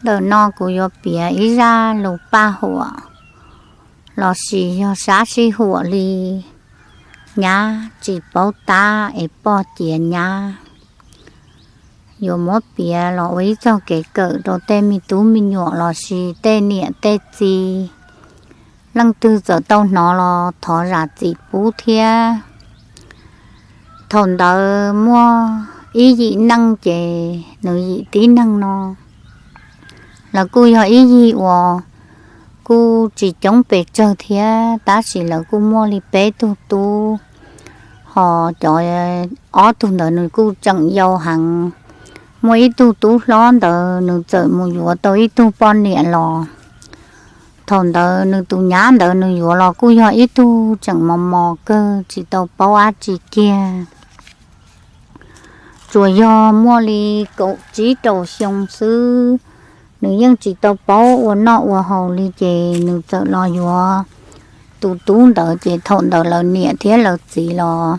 Ntawm no kuv yuav piav ib zaj lus paj huam lossis yog sab sij huam li, nyab tsis paub tab es poj ciav nyab. Yuav muab piav los ua ib txog kev kawm rau tej me tub me nyuam lossis tej niam tej txiv, leej twg txawm tau hnov los thov zam txim pub thiab. Thaum ntawd muaj ib yim neej ces nws yim tib neeg no lawv kuj yog ib yig uas kuj tsis coob pes tsawg thiab, tab sis lawv kuj muaj li peb tug tub, ho cov ob tug ntawd nws kuj tseem yau heev. Muaj ib tug tub hlob ntawd nws txawm mus yuav tau ib tug poj niam los. Thaum ntawd nws tus nyab ntawd nws yuav los kuj yog ib tug tseem mos mos kawg tsis tau paub dab tsi kiag, tsuas yog muaj li kaum tsib rau xyoo xwb. Nws yeej tsis tau paub ua noj ua haus li ces nws txawm los yuav tus tub ntawd ces thaum ntawd lawv niam thiab lawv txiv los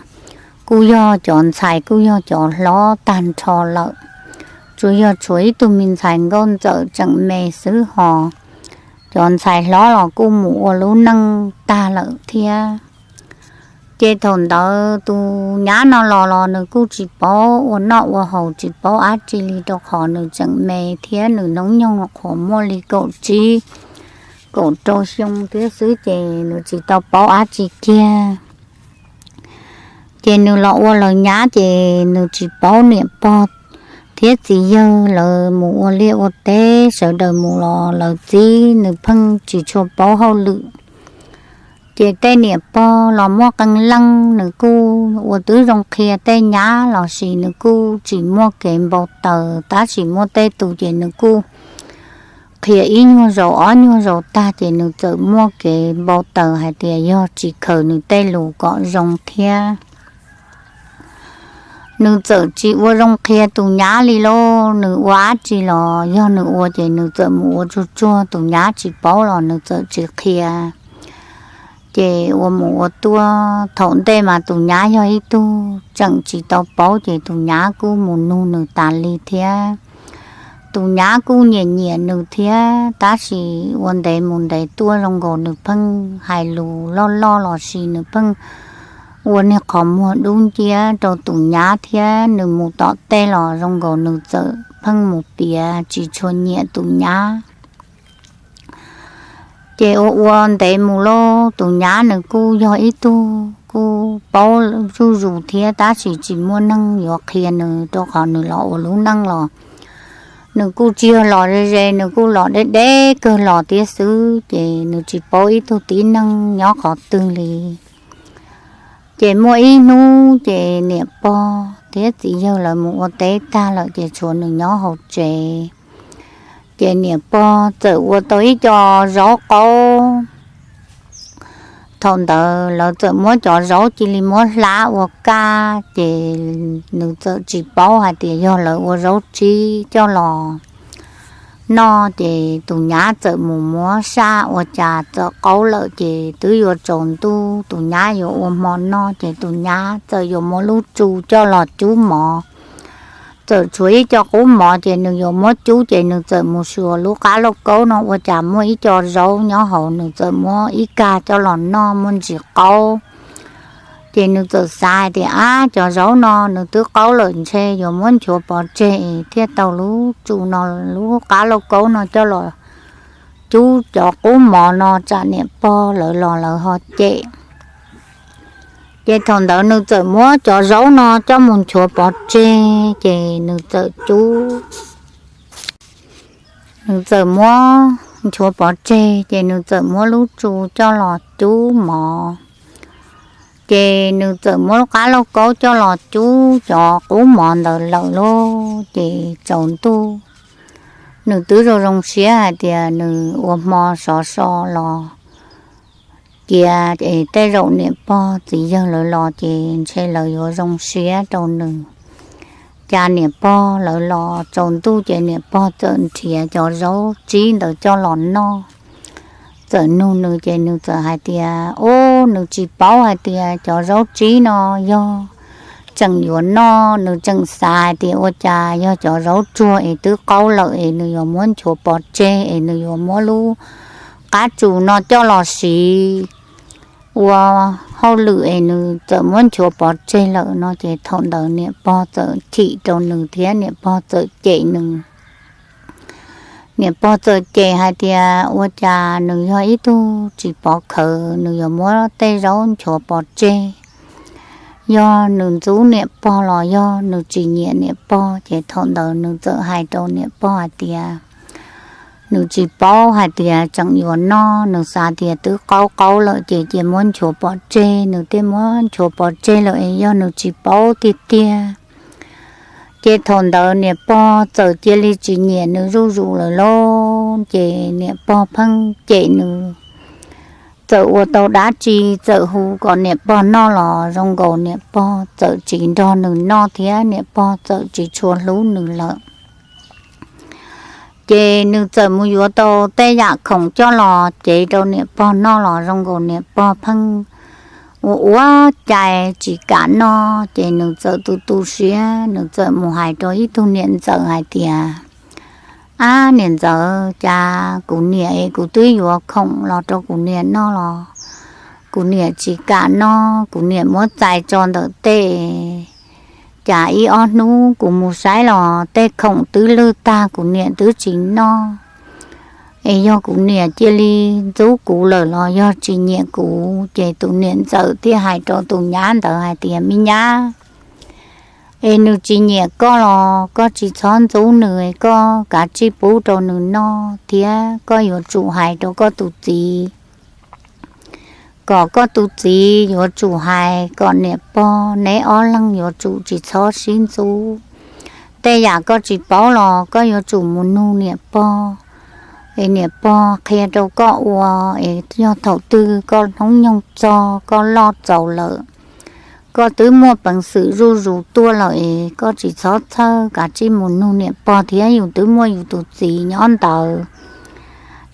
kuj yog cov ntxhais kuj yog cov hlob tag nrho lawm, tsuas yog tshuav ib tug me ntxhais nkauj ntxawm tseem me xwb hos cov ntxhais hlob los kuj mus ua lub neej tag lawm thiab. Ces thaum ntawd tus nyab no los los nws kuj tsis paub ua noj ua haus tsis paub dab tsi li rau qhov nws tseem me thiab nws hnub nyoog qhuav muaj li kaum tsib kaum rau xyoo thiab xwb ces nws tsis tau paub dab tsi kiag. Ces nws los ua lawv nyab ces nws tsis paub niam pog thiab txiv yawg lawv mus ua liaj ua teb sawv daws mus los lawv txib nws pheej tsis tshua paub hauj lwm. Ces tej niam pog los muaj qee leej nws kuj ua twb zoo qhia tej nyab lossis nws kuj tsis muaj kev npau taws, tab sis muaj tej tus ces nws kuj qhia ib nyuag zaus ob nyuag zaus tag ces nws txawm muaj kev npau taws hais tias yog tsis khaws nws tej lus kom zoo thiab. Nws txawm tsis ua zoo qhia tus nyab li lauj, nws ua dab tsi los yog nws ua ces nws txawm mus ua tsuag tsuag, tus nyab tsis paub los nws txawm tsis qhia. Ces ua mus ua tuaj thaum ntej mas tus nyab yog ib tug tseem tsis tau paub ces tus nyab kuj mus nug nws tas li thiab. Tus nyab kuj nyiam nyiam nws thiab, tab sis ua ntev mus ntev tuaj zoo nkaus nws pheej hais lus loj loj lossis nws pheej ua niag qhov muag dub nciab rau tus nyab thiab nws mus tom tej los zoo nkaus nws txawm pheej mus piav tsis tshua nyiam tus nyab. Ces ua ua ntev mus lauj, tus nyab nws kuj yog ib tug kuj paub zuj zus thiab tab sis tsis muaj neeg yuav qhia nws rau qhov nws los ua lub neej los nws kuj tsis yog los ze ze, nws kuj los deb deb kawg los thiab xwb ces nws tsis paub ib tug tib neeg nyob qhov twg li. Ces muaj ib hnub ces niam pog thiab txiv yawg lawv mus ua teb tag lawm ces tshuav nws nyob hauv tsev. Ces niam pog txawm ua tau ib co zaub qaub. Thaum ntawd lawv txawm muab cov zaub cia li muab hlab ua kaj ces nws txawm tsis paub hais tias yog lawv ua zaub tsib coj los noj. Ces tus nyab txawm mus muab saj ua cas txawm qaub lawm ces twb yuav tsaus ntuj, tus nyab yuav ua hmo noj ces tus nyab txawm yuav muab lub tsu coj los cub mov. Txawm tshuav ib co qub mov ces nws yuav muab cub ces nws txawm mus xyuas lub qab lauj kaub no ua cas muaj ib co zaub nyob hauv, nws txawm muab ib kag coj los noj muaj ntsis qaub. Ces nws txawm xav hais tias, ab, cov zaub no nws twb qaub lawm ntshe yuav muab nchuav pov tseg thiaj tau lub tsu no, lub qab lauj kaub no coj los cub cov qub mov no tsam niam pog lawv los lawv ho cem. Ces thaum ntawd nws txawm muab cov zaub no coj mus nchuav pov tseg ces nws txawm cub, nws txawm muab nchuav pov tseg ces nws txawm muab lub tsu coj los cub mov. Ces nws txawm muab lub qab lauj kaub coj los cub cov qub mov ntawd lawm lauj, ces tsaus ntuj nws twb zoo zoo siab hais tias nws ua hmo sov so los cia es tej zaum niam pog txiv yawg lawv los ces ntshe lawv yuav zoo siab rau nws. Cas niam pog lawv los tsaus ntuj ces niam pog txawm nrhiav cov zaub tsib ntawd coj los noj. Txawm nug nws ces nws txawm hais tias, ub, nws tsis paub hais tias cov zaub tsib no yog tseem yuav noj, nws tseem xav hais tias ua cas yog cov zaub tsuag es twb qaub lawm es nws yuav muab nchuav pov tseg es nws yuav muab lub qab tsu no coj los siv ua hauj lwm es nws txawm muab nchuav pov tseg lawm no ces thaum ntawd niam pog txawm chim rau nws thiab niam pog txawm cem nws. Niam pog txawm cem hais tias ua cas nws yog ib tug tsis pov khawv, nws yuav muab tej zaub nchuav pov tseg. Yog nws ntxub niam pog los yog nws tsis nyiam niam pog, ces thaum ntawd nws txawm hais rau niam pog hais tias nws tsis paub hais tias tseem yuav noj, nws xav tias twb qaub qaub lawm ces cia muab nchuav pov tseg, nws thiaj muab nchuav pov tseg lawm es yog nws tsis paub tiag tiag. Ces thaum ntawd niam pog txawm cia li tsis nyiam nws zuj zus lawm lauj, ces niam pog pheej cem nws. Txawm ua tau dab tsi txawm hu kom niam pog noj los zoo nkaus niam pog txawm tsis nrog nws noj thiab niam pog txawm tsis tshua hlub nws lawm. Ces nws txawm mus yuav tau tej yam khoom coj los cev rau niam pog noj los zoo nkaus niam pog pheej ua ua cai tsis kam noj, ces nws txawm tu tu siab, nws txawm mus hais rau ib tug niam ntxawm hais tias, ab niam ntxawm, cas kuv niam es kuv twb yuav khoom los rau kuv niam noj los kuv niam tsis kam noj, kuv niam muab txais tso ntawm tej, cas ib ob hnub kuv mus saib los tej khoom twb lwj tag kuv niam twb tsis noj. Es yog kuv niam cia li ntxub kuv lawm los yog tsis nyiam kuv. Ces tus niam ntxawm thiaj hais rau tus nyab ntawd hais tias, me nyab, es nws tsis nyiam koj los koj tsis txhob ntxub nws, koj kav tsij pub rau nws noj thiab koj yuav tsum hais rau koj tus txiv, kom koj tus txiv yuav tsum hais kom niam pog neb ob leeg yuav tsum tsis txhob sib ntxub. Tej yam koj tsis paub los koj yuav tsum mus nug niam pog, es niam pog qhia rau koj ua, es yog thaum twg koj hnub nyoog txog koj loj txaus lawm, koj twb muaj peev xwm zuj zus tuaj lawm es koj tsis txhob txhawj, kav tsij mus nug niam pog thiab, yus twb muaj yus tus txiv nyob ntawd.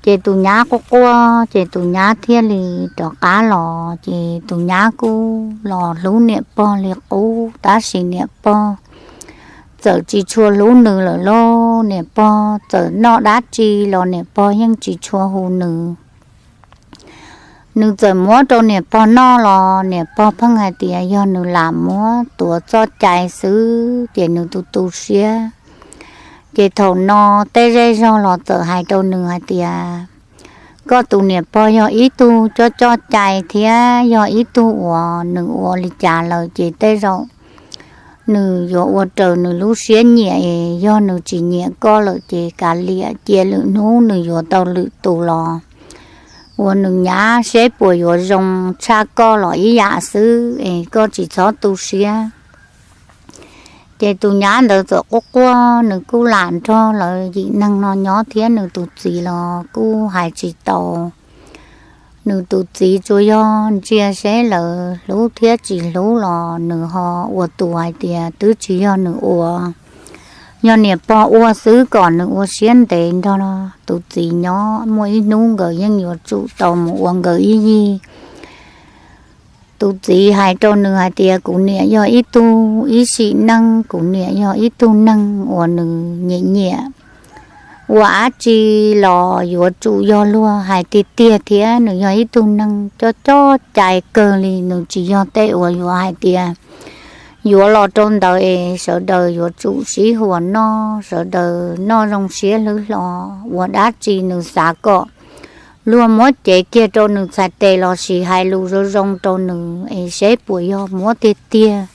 Ces tus nyab quaj quaj ces tus nyab thiaj li rov qab los, ces tus nyab kuj los hlub niam pog li qub, tab sis niam pog txawm tsis tshua hlub nws lawm lauj. Niam pog txawm noj dab tsi los niam pog yeej tsis tshua hu nws. Nws txawm muab rau niam pog noj los niam pog pheej hais tias yog nws lam muab tuav txoj cai xwb, ces nws tu tu siab. Ces thaum no tej zej zog los txawm hais rau nws hais tias, koj tus niam pog yog ib tug coj coj cai thiab yog ib tug uas nws ua li cas lawm ces tej zaum nws yuav ua raws nws lub siab nyiam es yog nws tsis nyiam koj lawm ces kav liam, cia lwm hnub nws yuav tau lwm tus los ua nws nyab seb puas yuav zoo tshaj koj los ib yam xwb es koj tsis txhob tu siab. Ces tus nyab ntawd txawm quaj quaj, nws kuj lam nrog lawv yim neeg no nyob thiab nws tus txiv los kuj hais tsis tau. Nws tus txiv tsuas yog ntsia seb lawv hlub thiab tsis hlub los nws ho ua tus hais tias twb tsis yog nws ua, yog niam pog ua xwb kom nws ua siab ntev nrog tus txiv nyob, muaj ib hnub nkawd yeej yuav tsum tau mus ua nkawd ib yig. Tus txiv hais rau nws hais tias kuv niam yog ib tug ib sim neej, kuv niam yog ib tug neeg uas nws nyiam nyiam, ua dab tsi los yuav tsum yog luag hais tiag tiag thiab nws yog ib tug neeg coj coj cai kawg li, nws tsis yog tej uas yuav hais tias yuav los rau ntawd es sawv daws yuav tsum sib huas noj, sawv daws noj zoo siab hlwb hlo, ua dab tsi nws xav kom luag muab cev kiag rau nws txhais tes los sis hais lus zoo zoo rau nws es seb puas yog muab tiag tiag.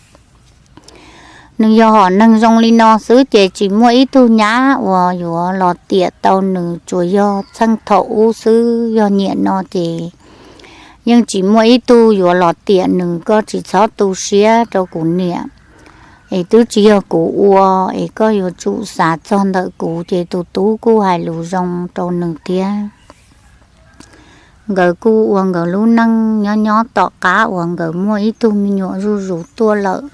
Nws yog hom neeg zoo li no xwb ces tsis muaj ib tug nyab uas yuav los tiam tau nws, tsuas yog txheej thaum ub xwb, yog nyiam no ces yeej tsis muaj ib tug yuav los tiam nws, koj tsis txhob tu siab rau kuv niam, es twb tsis yog kuv ua, es koj yuav tsum xav txog ntawm kuv. Ces tus tub kuj hais lus zoo rau nws thiab. Nkawd kuj ua nkawd lub neej nyob nyob tom qab uas nkawd muaj ib tug me nyuam zuj zus tuaj lawm.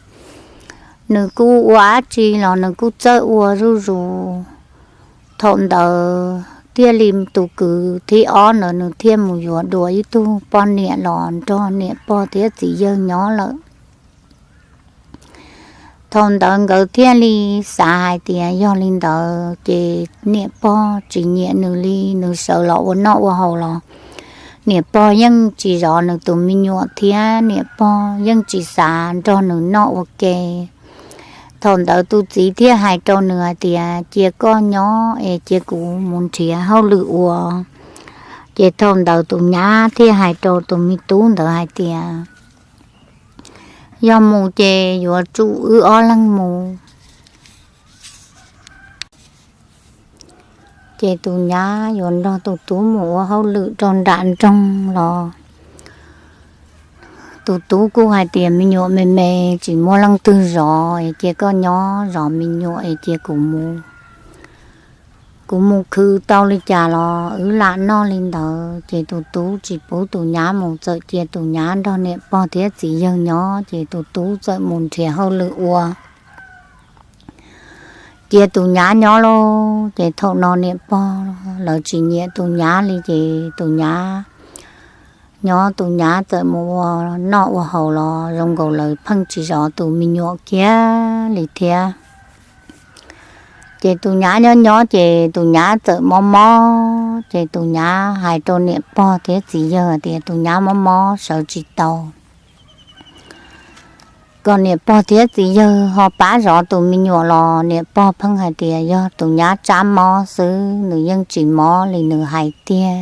Nws kuj ua dab tsi los nws kuj txawj ua zuj zus. Thaum ntawd thiaj li tus kwv thib ob ntawd nws thiaj mus yuav dua ib tug poj niam los nrog niam pog thiab txiv yawg nyob lawm. Thaum ntawd nkawd thiaj li xav hais tias yog li ntawd ces niam pog tsis nyiam nws li, nws sawv los ua noj ua haus los niam pog yeej tsis zov nws tus me nyuam thiab niam pog yeej tsis xav nrog nws noj ua ke. Thaum ntawd tus txiv thiaj hais rau nws hais tias, cia koj nyob es cia kuv mus nrhiav hauj lwm ua. Ces thaum ntawd tus nyab thiaj hais rau tus me tub ntawd hais tias, yog mus ces yuav tsum wb ob leeg mus. Ces tus nyab yuav nrog tus tub mus ua hauj lwm rau nram nroog los tus tub kuj hais tias, me nyuam me me tsis muaj leej twg zov es cia koj nyob zov me nyuam es cia kuv mus, kuv mus khwv tau li cas los wb lam noj li ntawd. Ces tus tub tsis pub tus nyab mus, txawm cia tus nyab nrog niam pog thiab txiv yawg nyob, ces tus tub txawm mus nrhiav hauj lwm ua, cia tus nyab nyob lauj. Ces thaum no niam pog lawv tsis nyiam tus nyab li, ces tus nyab nyob, tus nyab txawm mus ua noj ua haus los zoo nkaus lawv pheej tsis zov tus me nyuam kiag li thiab. Ces tus nyab nyob nyob ces tus nyab txawm mob mob, ces tus nyab hais rau niam pog thiab txiv yawg tias tus nyab mob mob sawv tsis tau, kom niam pog thiab txiv yawg ho pab zov tus me nyuam los niam pog pheej hais tias yog tus nyab tsab mob xwb, nws yeej tsis mob li nws hais tiag.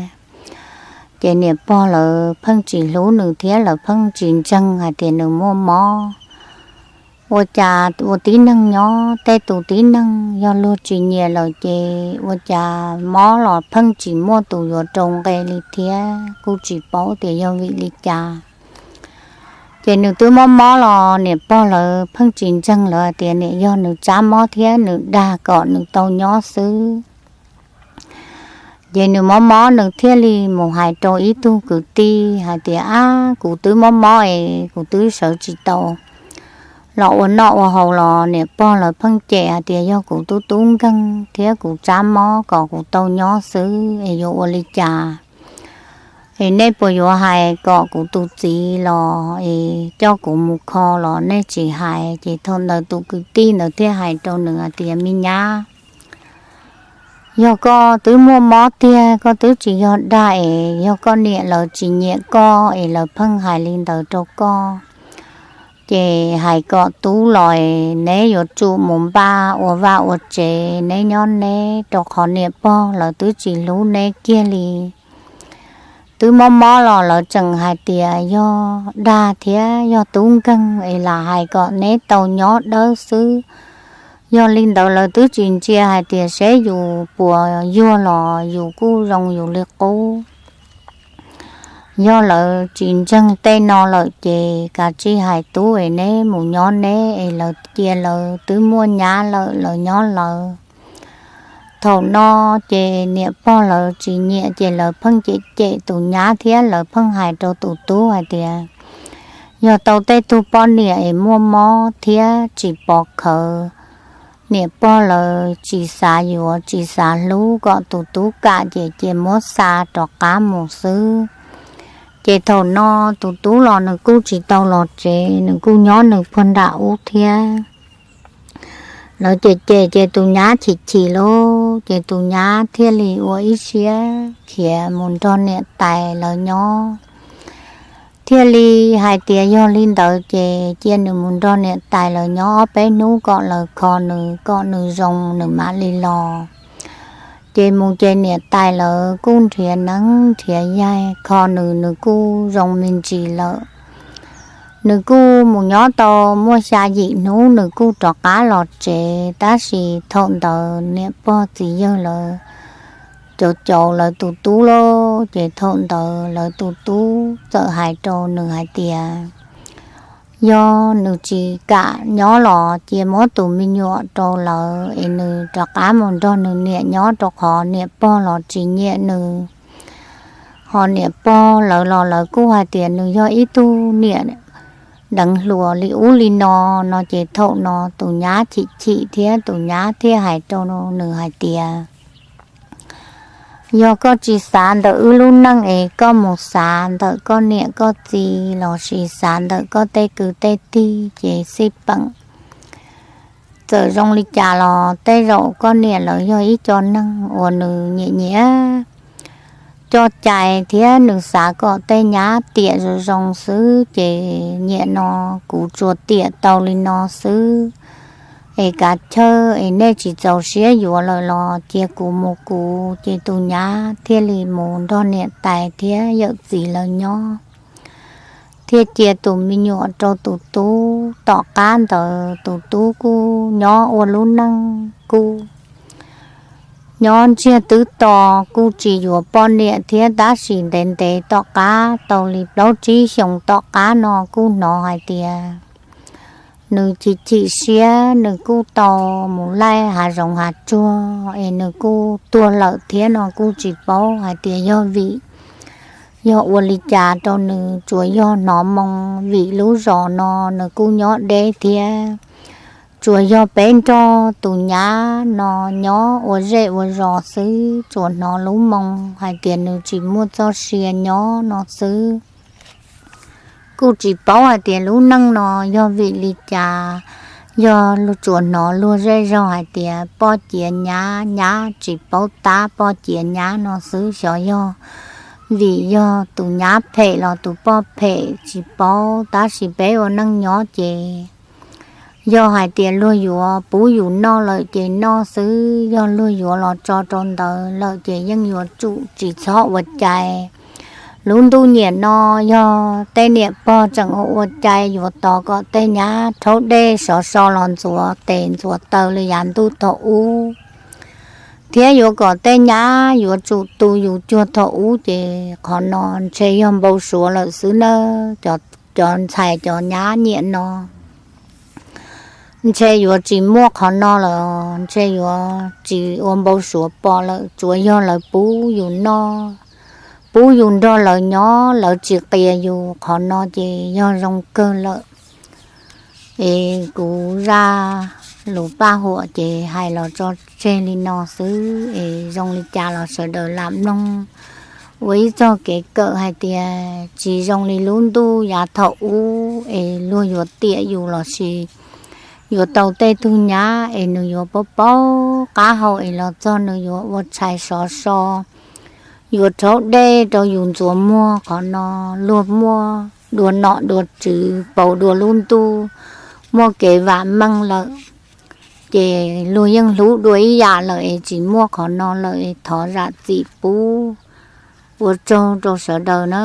Ces niam pog lawv pheej tsis hlub nws thiab lawv pheej tsis ntseeg hais tias nws muaj mob. Ua cas ua tib neeg nyob tej tus tib neeg yog luag tsis nyiam lawm ces ua cas mob los pheej tsis muaj tus yuav rau nqe li thiab, kuj tsis paub tias yog vim li cas. Ces nws twb mob mob los niam pog lawv pheej tsis ntseeg, lawv hais tias niam yog nws tsab mob thiab nws dag kom nws tau nyob xwb. Ces nws mob mob nws thiaj li mus hais rau ib tug kwv tij hais tias, ab, kuv twb mob mob es kuv twb sawv tsis tau los ua noj ua haus los niam pog lawv pheej cem hais tias yog kuv tub tub nkeeg thiab kuv tsab mob kom kuv tau nyob xwb es yuav ua li cas? Es nej puas yuav hais kom kuv tus txiv los es coj kuv mus kho los nej tsis hais? Ces thaum ntawd tus kwv tij ntawd thiaj hais rau nws hais tias, me nyab, yog koj twb muaj mob tiag, koj twb tsis yog dag es yog koj niam lawv tsis nyiam koj es lawv pheej hais li ntawd rau koj, ces hais kom tub los es neb yuav tsum mus npaj ua vaj ua tsev neb nyob neb, rau qhov niam pog lawv twb tsis hlub neb kiag li. Twb mob mob los lawv tseem hais tias yog dag thiab yog tub nkeeg es lam hais kom neb tau nyob dawb xwb. Yog li ntawd lawv twb tsis ntsia hais tias seb yus puas yuag los yus kuj zoo yus li qub. Yog lawv tsis ntseeg tej no lawm ces kav tsij hais tub es neb mus nyob neb es lawv cia lawv twb muaj nyab lawm lawv nyob lawv. Thaum no ces niam pog lawv tsis nyiam ces lawv pheej cem cem tus nyab thiab lawv pheej hais rau tus tub hais tias yog tau tej tug poj niam es muaj mob thiab tsis pov khawv, niam pog lawv tsis xav yuav tsis xav hlub kom tus tub kam ces cia muab xa rov qab mus xwb. Ces thaum no tus tub los nws kuj tsis tau los tsev, nws kuj nyob nws puag nram ub thiab. Lawv cem cem ces tus nyab chim chim lauj, ces tus nyab thiaj li ua ib siab khiav mus nrog niam tais lawv nyob. Thiaj li hais tias yog li ntawd ces cia nws mus nrog niam tais lawv nyob ob peb hnub kom lawv kho nws kom nws zoo nws mam li los. Ces mus ces niam tais lawv kuj nrhiav neeb nrhiav yaig kho nws, nws kuj zoo me ntsis lawm. Nws kuj mus nyob tau muaj xya yim hnub nws kuj rov qab los tsev, tab sis thaum ntawd niam pog txiv yawg lawv cauv cauv lawv tus tub lauj. Ces thaum ntawd lawv tus tub txawm hais rau nws hais tias yog nws tsis kam nyob los cia muab tus me nyuam rau lawv es nws rov qab mus nrog nws niam nyob, rau qhov niam pog los tsis nyiam nws. Ho niam pog lawv los lawv kuj hais tias nws yog ib tug niam deev hluas li ub li no. No ces thaum no tus nyab chim chim thiab tus nyab thiaj hais rau nws hais tias yog koj tsis xav ntawm wb lub neej es koj mus xav ntawm koj niam koj txiv lossis xav ntawm koj tej kwv tej tij ces xij peem. Txawm zoo li cas los tej zaum koj niam lawv yog ib co neeg uas nws nyiam nyiam coj cai thiab nws xav kom tej nyab tiam zoo zoo xwb ces niaj no kuv tsuas tiam tau li no xwb. Es kav chawj es nej tsis txaus siab yuav lawm los cia kuv mus kuv. Ces tus nyab thiaj li mus nrog niam tais thiab yawm txiv lawv nyob, thiaj cia tus me nyuam rau tus tub. Tom qab ntawd tus tub kuj nyob ua lub neej kuj nyob ntsiag twb to, kuj tsis yuav poj niam thiab. Tab sis ntev ntev tom qab tau li plaub tsib xyoos tom qab no kuj hnov hais tias nws chim chim siab, nws kuj tau mus laij hav zoov hav tsuag es nws kuj tuag lawm thiab no. Kuj tsis paub hais tias yog vim yog ua li cas rau nws, tsuas yog hnov moo vim lub zos no nws kuj nyob deb thiab. Tsuas yog peb nrog tus nyab no nyob ua zej ua zos xwb, tsuas hnov lub moo hais tias nws tsis muaj txoj sia nyob no xwb. Kuj tsis paub hais tias lub neej no yog vim li cas, yog tsuas hnov luag zej zog hais tias poj ciav nyab, nyab tsis paub tab poj ciav nyab no xwb. Xyov yog vim yog tus nyab phem los tus poj phem tsis paub, tab sis peb ua neej nyob ces yog hais tias luag yuav pub yus noj lawm ces noj xwb, yog luag yuav los tso rau ntawd lawm ces yeej yuav tsum tsis txhob ua cai. Lub ntuj niaj no yog tej niam pog tseem ua ua cai yuav tos kom tej nyab rhaub dej sov so los ntxuav tes ntxuav taw li yav ntuj thaum ub, thiab yuav kom tej nyab yuav tsum tu yus cuag thaum ub ces qhov no ntshe yog npau suav lawm xwb nawb. Cov ntxhais cov nyab niaj no ntshe yuav tsis muaj qhov no lawm, ntshe yuav tsis ua npau suav pom lawm. Tsuas yog lawv pub yus noj, pub yus nrog lawv nyob, lawv tsis qias yus. Qhov no ces yog zoo kawg lawm. Es kuv zaj lus paj huam ces hais los tso tseg li no xwb. Es zoo li cas los sawv daws lam mloog ua ib txog kev kawm hais tias tsis zoo li lub ntuj yav thaum ub es luag yuav tiam yus los sis yuav tau tej tug nyab es nws yuav paub paub qab hau es los txog nws yuav ua tshais sov so, yuav rhaub dej rau yus ntxuav muag. Qhov no luag muaj dua nom dua tswv, pauv dua lub ntuj, muaj kev vam meej lawm, ces luag yeej hlub dua ib yam lawm es tsis muaj qhov no lawm es thov zam txim pub. Ua tsaug rau sawv daws na.